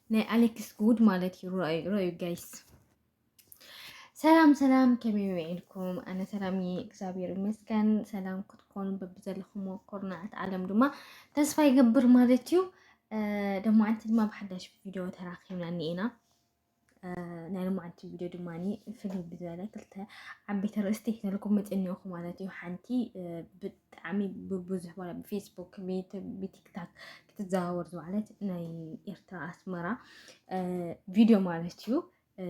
ናይ ኣሌክስ ጉድ ማለት እዩ። ረኣዩ ረኣዩ ጋይስ። ሰላም ሰላም፣ ከመይ ውዒልኩም? ኣነ ሰላም እየ፣ እግዚኣብሔር ይመስገን። ሰላም ክትኮኑ በብዘለኹሞ ኩርናዓት ዓለም ድማ ተስፋ ይገብር ማለት እዩ። እ፣ ደሞ ኣንቲ ድማ ብሓዳሽ ቪድዮ ተራኺብና እኒኤና። እ፣ ናይ ሎማዓንቲ ቪድዮ ድማ ፍልይ ብዝበለ ክልተ ዓበይቲ ኣርእስቲ ሒዘልኩም መፅእ እኒኦኹ ማለት እዩ። ሓንቲ፣ እ፣ ብጣዕሚ ብብዙሕ ዋላ ብፌስቡክ፣ ብዩቱብ፣ ብቲክታክ ክትዘዋወር ዝዋዕለት ናይ ኤርትራ ኣስመራ፣ እ፣ ቪድዮ ማለት እዩ። እ፣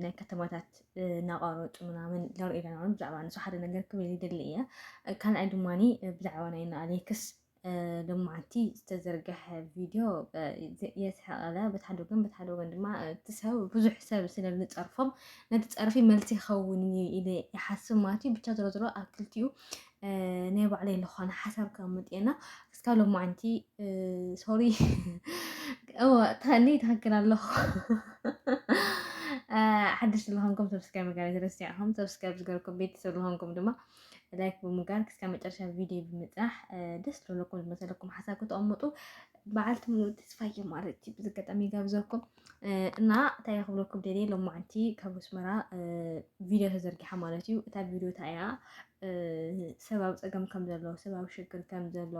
ናይ ከተማታት፣ እ፣ እናቋረፁ ምናምን ለርኢ ኣለና። ብዛዕባ ንሱ ሓደ ነገር ክብል ይደሊ እየ። እ፣ ካልኣይ ድማኒ፣ እ፣ ብዛዕባ ናይ እነ ኣሌክስ፣ እ፣ ሎማዓንቲ ዝተዘርገሐ ቪድዮ፣ እ፣ የስሕቕ ኣለ። በቲ ሓደ ወገን፣ በቲ ሓደ ወገን ድማ፣ እ፣ እቲ ሰብ፣ ብዙሕ ሰብ ስለ ዝፀርፎም ነቲ ፀርፊ መልሲ ይኸውን እዩ ኢለ ይሓስብ ማለት እዩ። ብቻ ዝሮ ዝሮ ኣብ ክልቲኡ፣ እ፣ ናይ ባዕለይ ዝኾነ ሓሳብ ከቕምጥ እየ እና እስካብ ሎማዓንቲ፣ እ፣ ሶሪ። እወ፣ ተኸኒ ይትኽክል ኣለኹ። እ፣ ሓድሽ ዝኾንኩም ሰብስክራይብ ምግባር ዘይትረስዑ ኢኹም። ሰብስክራይብ ዝገርኩም ቤተሰብ ዝኾንኩም ድማ ላይክ ብምግባር ክስካብ መጨረሻ ቪድዮ ብምጽናሕ፣ እ፣ ደስ ዝብለኩም ዝመሰለኩም ሓሳብ ከተቐምጡ በዓልቲ ሙሉእ ተስፋ እየ ማለት እዩ። ብዚ ኣጋጣሚ ይጋብዘኩም። እ፣ እና እንታይ ክብለኩም ደልየ፣ ሎማዓንቲ ካብ ኣስመራ፣ እ፣ ቪድዮ ተዘርጊሓ ማለት እዩ። እታ ቪድዮ እንታይ እያ? እ፣ ሰብ ኣብ ጸገም ከም ዘሎ፣ ሰብ ኣብ ሽግር ከም ዘሎ፣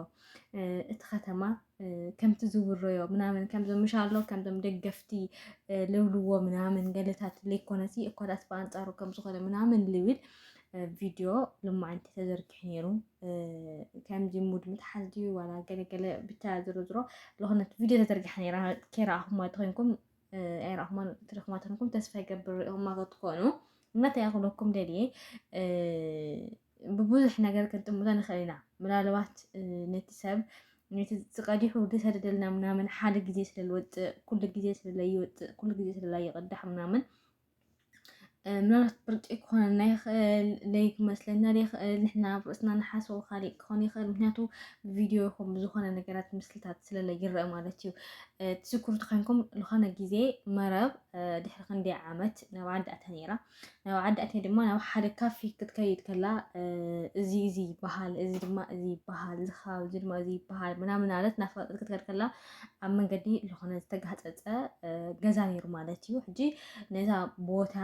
እ፣ እቲ ከተማ፣ እ፣ ከምቲ ዝውረዮ ምናምን፣ ከምዞም ምሻሎ፣ ከምዞም ደገፍቲ፣ እ፣ ልብልዎ ምናምን ገለታት ለይኮነሲ፣ እኳ ዳስ ብኣንጻሩ ከም ዝኾነ ምናምን ልብል፣ እ፣ ቪድዮ ሎማዓንቲ ተዘርጊሑ ነይሩ። እ፣ ከምዚ ሙድ ምትሓዝ ድዩ ዋላ ገለ ገለ፣ ብቻ ዝሮ ዝሮ ዝኾነት ቪድዮ ተዘርጊሓ ነይራ። ከይረኣኹማ ተኾይንኩም፣ እ፣ ኣይረኣኹማን፣ ትረኽማ ተኾይንኩም ተስፋ ይገብር ርኢኹማ ክትኮኑ። እና እንታይ ክብለኩም ደልየ፣ እ፣ ብብዙሕ ነገር ክንጥምቶ ንኽእል ኢና። ምናልባት፣ እ፣ ነቲ ሰብ፣ ነቲ ዝቐዲሑ ዝሰደደልና ምናምን ሓደ ግዜ ስለ ዝወፅእ፣ ኩሉ ግዜ ስለ ለይወፅእ፣ ኩሉ ግዜ ስለ ለይቕዳሕ ምናምን፣ እ፣ ምናልባት ብርቂ ክኾነና ይኽእል፣ ለይክመስለና ይኽእል፣ ንሕና ኣብ ርእስና ንሓስቦ ካሊእ ክኾን ይኽእል። ምክንያቱ ቪድዮ ይኹን ብዝኾነ ነገራት ምስልታት ስለ ለይረአ ማለት እዩ። እ፣ ትዝክሩ ተኾይንኩም፣ ዝኾነ ግዜ መረብ፣ እ፣ ድሕሪ ክንደይ ዓመት ናብ ዓዲ ኣትያ ነይራ። ናብ ዓዲ ኣትያ ድማ ናብ ሓደ ካፌ ክትከይድ ከላ፣ እ፣ እዚ፣ እዚ ይበሃል፣ እዚ ድማ እዚ ይበሃል፣ እዚ ከባቢ እዚ ድማ እዚ ይበሃል ምናምን ኣለት ናፋለጠት ክትከድ ከላ፣ ኣብ መንገዲ ዝኾነ ዝተጋህጸጸ፣ እ፣ ገዛ ነይሩ ማለት እዩ። ሕጂ ነዛ ቦታ፣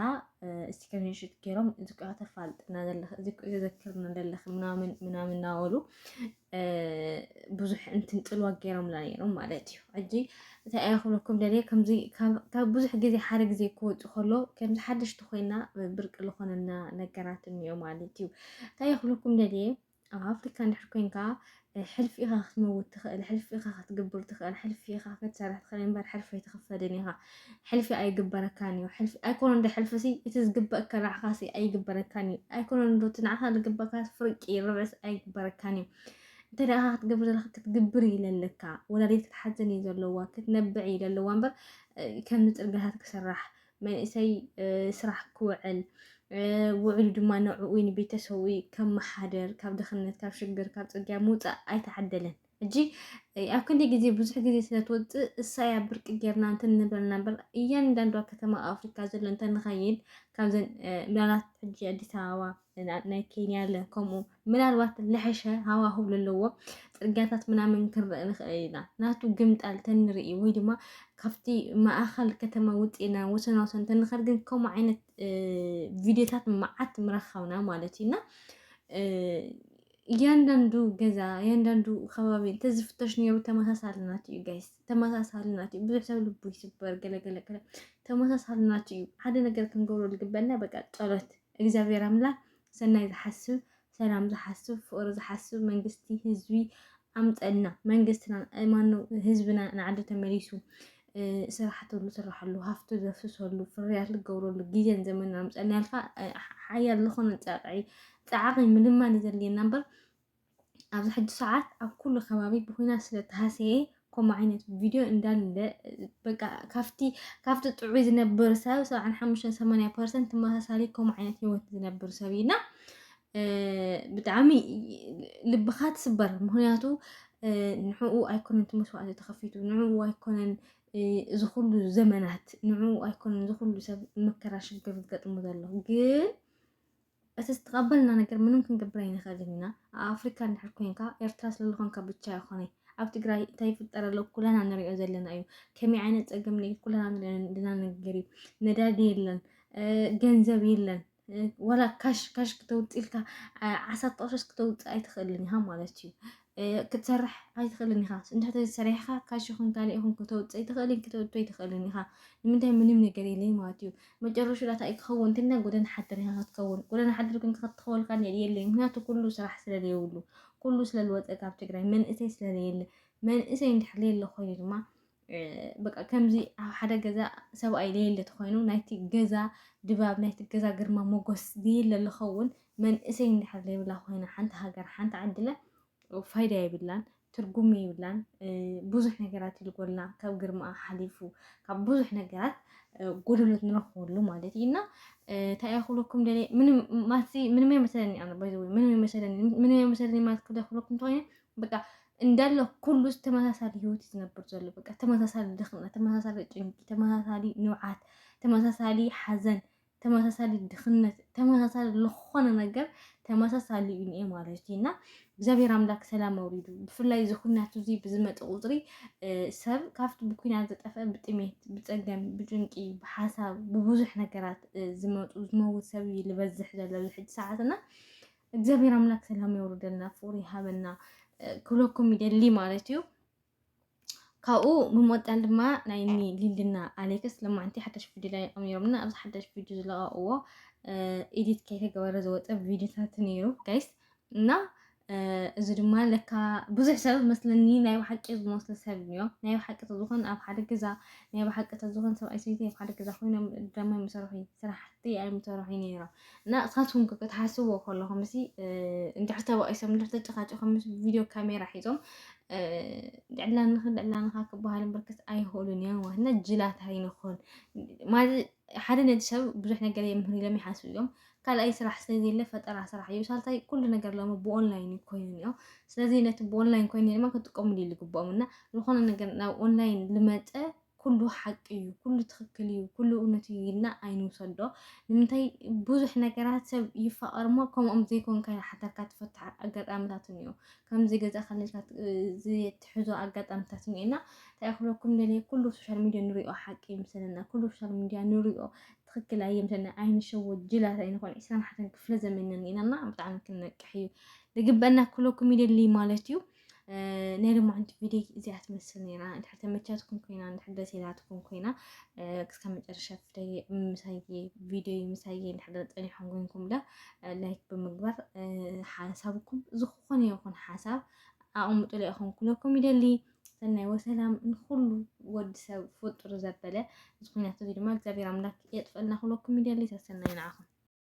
እ፣ እስቲ ከም ንሽት ገይሮም፣ "እዚ እኮ ኢኻ ተፋልጥና ዘለኺ፣ እዚ እኮ እዩ ዘዘክርና ዘለኺ" ምናምን፣ ምናምን እናበሉ፣ እ፣ ብዙሕ እንትን ጽልዋ ገይሮምላ ነይሮም ማለት እዩ። ሕጂ እንታይ እየ ክብለኩም ደልየ፣ ከምዚ ካብ፣ ካብ ብዙሕ ግዜ ሓደ ግዜ ክወጽእ ከሎ፣ ከምዚ ሓደሽቲ ኮይና ብርቂ ዝኾነና ነገራት እኒኦ ማለት እዩ። እንታይ እየ ክብለኩም ደልየ፣ ኣብ ኣፍሪካ እንድሕር ኮይንካ፣ እ፣ ሕልፊ ኢኻ ክትመውት ትኽእል፣ ሕልፊ ኢኻ ክትግብር ትኽእል፣ ሕልፊ ኢኻ ክትሰርሕ ትኽእል እምበር ሕልፊ ኣይትኽፈልን ኢኻ። ሕልፊ ኣይግበረካን እዩ። ሕልፊ ኣይኮነን ዶ ሕልፊ ሲ፣ እቲ ዝግበእካ ንዓኻ ሲ ኣይግበረካን እዩ። ኣይኮነን ዶ እቲ ንዓኻ ዝግበእካ ፍርቂ ርብዕስ ኣይግበረካን እዩ። እንተ ደኣ ኢኻ ክትገብር ዘለኻ ክትግብር እዩ ለለካ። ወላዲት ክትሓዝን እዩ ዘለዋ፣ ክትነብዕ እዩ ለለዋ እምበር፣ እ፣ ከም ጽርግያታት ክስራሕ፣ መንእሰይ፣ እ፣ ስራሕ ክውዕል፣ እ፣ ውዕሉ ድማ ንዕኡ ንቤተሰቡ ከመሓደር፣ ካብ ድኽነት፣ ካብ ሽግር፣ ካብ ጽርግያ ምውጻእ ኣይተዓደለን። ሕጂ፣ እ፣ ኣብ ክንደይ ግዜ፣ ብዙሕ ግዜ ስለ ትወጽእ፣ እሳ እያ ብርቂ ጌርና እንትን ንብለና እምበር፣ እያንዳንዱ ኣብ ከተማ ኣፍሪካ ዘሎ እንተንኸይድ፣ ካብዘን፣ እ፣ ምናልባት ሕጂ ኣዲስ ኣበባ፣ ና-፣ ናይ ኬንያ ኣለ፣ ከምኡ ምናልባት ልሕሸ ሃዋህው ለለዎ ጽርግያታት ምናምን ክንርኢ ንኽእል ኢና። ናቱ ግምጣል ተንርኢ ወይ ድማ ካብቲ ማእኸል ከተማ ውፅኢና ወሰን ወሰን ተንኸድ ግን ከምኡ ዓይነት፣ እ፣ ቪድዮታት መዓት ምረኻብና ማለት እዩ። እና፣ እ፣ እያንዳንዱ ገዛ፣ እያንዳንዱ ከባቢ እንተዝፍተሽ ነይሩ ተመሳሳሊ ናቱ እዩ ጋይስ፣ ተመሳሳሊ ናቱ እዩ። ብዙሕ ሰብ ልቡ ይስበር፣ ገለ ገለ ገለ ተመሳሳሊ ናቱ እዩ። ሓደ ነገር ክንገብሮ ዝግበና በቃ ጸሎት፣ እግዚኣብሔር ኣምላክ ሰናይ ዝሓስብ፣ ሰላም ዝሓስብ፣ ፍቅሪ ዝሓስብ መንግስቲ ህዝቢ ኣምፀልና። መንግስትና፣ ማነው፣ ህዝብና ንዓዱ ተመሊሱ፣ እ፣ ስራሕቱ ዝስራሐሉ፣ ሃፍቱ ዘፍስሰሉ፣ ፍርያት ዝገብረሉ ግዜን ዘመንን ኣምፀልና ኢልካ፣ እ፣ ሓያል ዝኾነ ፃዕቂ፣ ፃዕቂ ምልማን እዩ ዘድልየና እምበር፣ ኣብዚ ሕጂ ሰዓት ኣብ ኩሉ ከባቢ ብኹናት ስለ ተሃሰየ፣ ከምኡ ዓይነት ቪድዮ እንዳለ፣ በቃ፣ ካብቲ፣ ካብቲ ጥዑይ ዝነብር ሰብ፣ ሰብዓን ሓሙሽተን ሰማንያ ፐርሰንት ተመሳሳሊ ከምኡ ዓይነት ህይወት ዝነብር ሰብ እዩ። እና፣ እ፣ ብጣዕሚ ልብኻ ትስበር። ምኽንያቱ፣ እ፣ ንዕኡ ኣይኮነን እቲ መስዋእቲ ተኸፊቱ፣ ንዕኡ ኣይኮነን፣ እ፣ እዚ ኩሉ ዘመናት፣ ንዕኡ ኣይኮነን እዚ ኩሉ ሰብ መከራ ሽግር ዝገጥሞ ዘሎ። ግን እቲ ዝተቐበልና ነገር ምንም ክንገብር ኣይንኽእልን ኢና። ኣብ ኣፍሪካ እንድሕር ኮይንካ፣ ኤርትራ ስለ ዝኾንካ ብቻ ኣይኮነይ። ኣብ ትግራይ እንታይ ይፍጠር ኣሎ ኩላና ንሪኦ ዘለና እዩ። ከመይ ዓይነት ፀገም ነ ኩላና ንሪኦ ዘለና ነገር እዩ። ነዳዲ የለን፣ ገንዘብ የለን፣ ወላ ካሽ ካሽ ክተውፅእ ኢልካ ዓሰርተ ቅርሽስ ክተውፅእ ኣይትኽእልን ኢኻ ማለት እዩ። ክትሰርሕ ኣይትኽእልን ኢኻ። እንድሕር ሰሪሕኻ ካሽ ይኹን ካልእ ይኹን ክተውፅእ ኣይትኽእልን፣ ክተውፅእ ኣይትኽእልን ኢኻ። ንምንታይ? ምንም ነገር የለይ ማለት እዩ። መጨረሹ ዳታ እዩ ክኸውን እንትና ጎደና ሓደር ኢኻ ክትከውን። ጎደና ሓደር ግን ክትኸወልካ የድልየለይ፣ ምክንያቱ ኩሉ ስራሕ ስለዘይብሉ፣ ኩሉ ስለዝወፀ ካብ ትግራይ መንእሰይ ስለዘየለ፣ መንእሰይ እንድሕር ዘየለ ኮይኑ ድማ በቃ ከምዚ ኣብ ሓደ ገዛ ሰብኣይ ዘየለ ተኮይኑ ናይቲ ገዛ ድባብ ናይቲ ገዛ ግርማ ሞጎስ ዘየለ ዝኸውን መንእሰይ እንድሕር ዘይብላ ኮይና ሓንቲ ሃገር ሓንቲ ዓድለ ፋይዳ የብላን፣ ትርጉም የብላን። ብዙሕ ነገራት ይልጎልና ካብ ግርማኣ ሓሊፉ ካብ ብዙሕ ነገራት ጎደሎት ንረኽበሉ ማለት እዩ። እና እንታይ ክብለኩም ደልየ፣ ምንም ማሲ ምንም የመሰለኒ ኣነ ባይዘወይ ምንም የመሰለኒ ምንም የመሰለኒ ማለት ክብለ ክብለኩም ተኮይነ በቃ እንዳለ ኩሉ ተመሳሳሊ ህይወት ዝነብር ዘሎ በቃ ተመሳሳሊ ድኽነት፣ ተመሳሳሊ ጭንቂ፣ ተመሳሳሊ ንብዓት፣ ተመሳሳሊ ሓዘን፣ ተመሳሳሊ ድኽነት፣ ተመሳሳሊ ዝኾነ ነገር ተመሳሳሊ እዩ እኒኤ ማለት እዩ። እና እግዚኣብሔር ኣምላክ ሰላም ኣውሪዱ። ብፍላይ እዚ ኩናት እዚ ብዝመፀ ቁፅሪ ሰብ ካብቲ ብኩናት ዝጠፍአ ብጥሜት፣ ብፀገም፣ ብጭንቂ፣ ብሓሳብ፣ ብብዙሕ ነገራት ዝመፁ ዝመውት ሰብ እዩ ዝበዝሕ ዘሎ ኣብዚ ሕጂ ሰዓት። እና እግዚኣብሔር ኣምላክ ሰላም የውርደልና፣ ፍቅሩ ይሃበና ክብለኩም ይደሊ ማለት እዩ። ካብኡ ብምቕፃል ድማ ናይ እኒ ሊንድና ኣሌክስ ለማዕንቲ ሓዳሽ ቪድዮ ላይ ኣሚሮምና ኣብዚ ሓዳሽ ቪድዮ ዝለቀቅዎ ኤዲት ከይተገበረ ዝወፀ ቪድዮታት ነይሩ ጋይስ። እና እዚ ድማ ለካ ብዙሕ ሰብ መስለኒ ናይ ብሓቂ ዝመስሉ ሰብ እዮም። ናይ ብሓቂ ተዝኾን ኣብ ሓደ ገዛ ናይ ብሓቂ ተዝኾን ሰብኣይ ሰበይቲ ኣብ ሓደ ገዛ ኮይኖም ድራማ ይምሰርሑ ስራሕቲ ኣይምሰርሑ ነይሮም። እና እሳትኩም ክትሓስብዎ ከለኹም ሲ እንድሕር ተባኢሶም እንድሕር ተጨቃጭቆም ምስ ቪድዮ ካሜራ ሒዞም ዕላንኽን ዕላንኻ ክበሃል እምበርከስ ኣይኽእሉን እዮም ማለት እና ጅላት ኣይንኹን ማለት ሓደ ነቲ ሰብ ብዙሕ ነገር የምህር ኢሎም ይሓስቡ እዮም። ካልኣይ ስራሕ ስለዘየለ ፈጠራ ስራሕ እዩ። ሳልሳይ ኩሉ ነገር ሎሚ ብኦንላይን እዩ ኮይኑ እኒኦ። ስለዚ ነቲ ብኦንላይን ኮይኑ ድማ ክጥቀሙሉ ይግብኦም እና ዝኾነ ነገር ናብ ኦንላይን ልመፀ ኩሉ ሓቂ እዩ፣ ኩሉ ትኽክል እዩ፣ ኩሉ እውነት እዩ ኢልና ኣይንውሰዶ። ንምንታይ ብዙሕ ነገራት ሰብ ይፋቐር እሞ ከምኦም ዘይኮንካ ሓታካ ትፈትሕ ኣጋጣሚታት እኒኦ። ከም ዘይገዛእካ ኢልካ ዝትሕዞ ኣጋጣሚታት እኒኦ እና እንታይ ክብለኩም ደልየ ኩሉ ሶሻል ሚድያ ንሪኦ ሓቂ ይምሰለና፣ ኩሉ ሶሻል ሚድያ ንሪኦ ትኽክል ኣይምሰለና፣ ኣይንሸወድ ጅላት ኣይንኾን። ዕስራን ሓደን ክፍለ ዘመንና እኒና እና ብጣዕሚ ክንነቅሕ እዩ ዝግበአና ክብለኩም ይደሊ ማለት እዩ። ናይ ሎማዓንቲ ቪድዮ እዚኣ ትመስል ነይራ። እንድሕር ተመቻትኩም ኮይና እንድሕር ደስ ኢላትኩም ኮይና እስከ መጨረሻ ቪድዮ ምሳየ ቪድዮ ምሳየ እንድሕር ጸኒሖም ኮይንኩም ለ ላይክ ብምግባር ሓሳብኩም ዝኾነ ይኹን ሓሳብ ኣቐምጡለይ ኢኹም ክብለኩም ይደሊ። ሰናይ ወሰላም ንኹሉ ወዲ ሰብ ፍጡር ዘበለ እዚ ኩናት እዚ ድማ እግዚኣብሔር ኣምላክ የጥፈልና ክብለኩም ይደሊ። ሰሰናይ ንዓኹም።